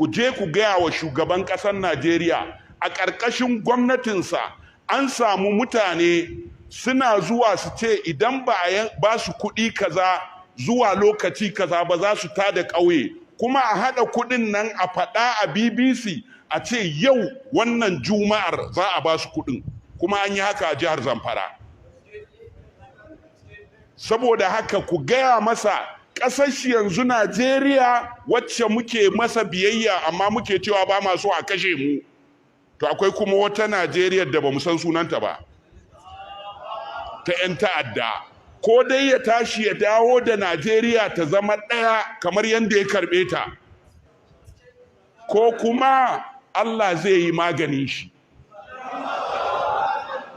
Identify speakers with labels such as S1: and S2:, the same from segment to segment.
S1: Ku je ku gaya wa shugaban ƙasar Najeriya, a ƙarƙashin gwamnatinsa an samu mutane suna zuwa su ce idan ba a ba su kuɗi kaza zuwa lokaci kaza ba, za su tada ƙauye. Kuma a haɗa kuɗin nan, a faɗa a BBC, a ce yau wannan Juma'ar za a ba su kuɗin. Kuma an yi haka a jihar Zamfara. Saboda haka ku gaya masa, ƙasar shi yanzu Najeriya, wacce muke masa biyayya amma muke cewa ba ma so a kashe mu, to akwai kuma wata Najeriya da ba mu san sunanta ba, ta 'yan ta'adda. Ko dai ya tashi ya dawo da Najeriya ta zama ɗaya kamar yadda ya karɓe ta, ko kuma Allah zai yi maganin shi.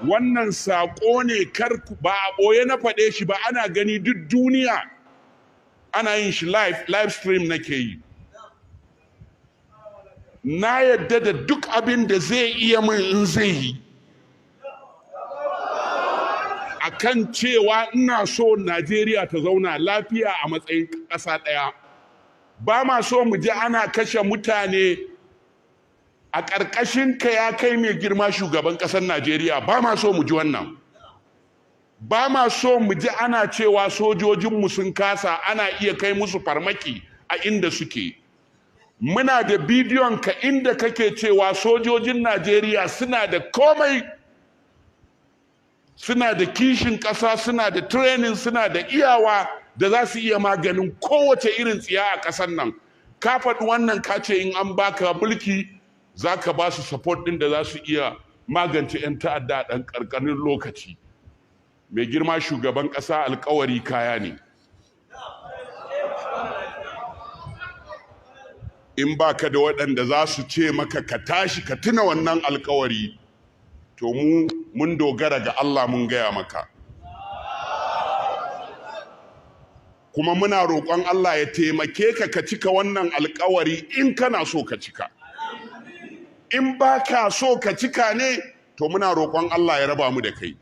S1: Wannan saƙo ne, kar ba a ɓoye na faɗe shi ba, ana gani duk duniya, ana yin shi live, live stream nake yi. Na yadda da duk abin da zai iya min in zai yi akan cewa ina so Najeriya ta zauna lafiya a matsayin ƙasa ɗaya. Ba ma so mu ji ana kashe mutane a ƙarƙashin ka, ya kai mai girma shugaban ƙasar Najeriya. Ba ma so mu ji wannan. Ba ma so mu ji ana cewa sojojinmu sun kasa, ana iya kai musu farmaki a inda suke. Muna da bidiyon ka inda kake cewa sojojin Najeriya suna da komai, suna da kishin ƙasa, suna da training, suna da iyawa da za su iya maganin kowace irin tsiya a ƙasar nan. Ka faɗi wannan, ka ce in an baka mulki za ka ba su support ɗin da za su iya magance 'yan ta'adda a ɗan ƙarƙanin lokaci. Mai girma shugaban ƙasa, alkawari kaya ne. In baka da waɗanda za su ce maka ka tashi ka tuna wannan alkawari, to mu mun dogara ga Allah, mun gaya maka. Kuma muna roƙon Allah ya taimake ka ka cika wannan alkawari in kana so ka cika. In ba ka so ka cika ne, to muna roƙon Allah ya raba mu da kai.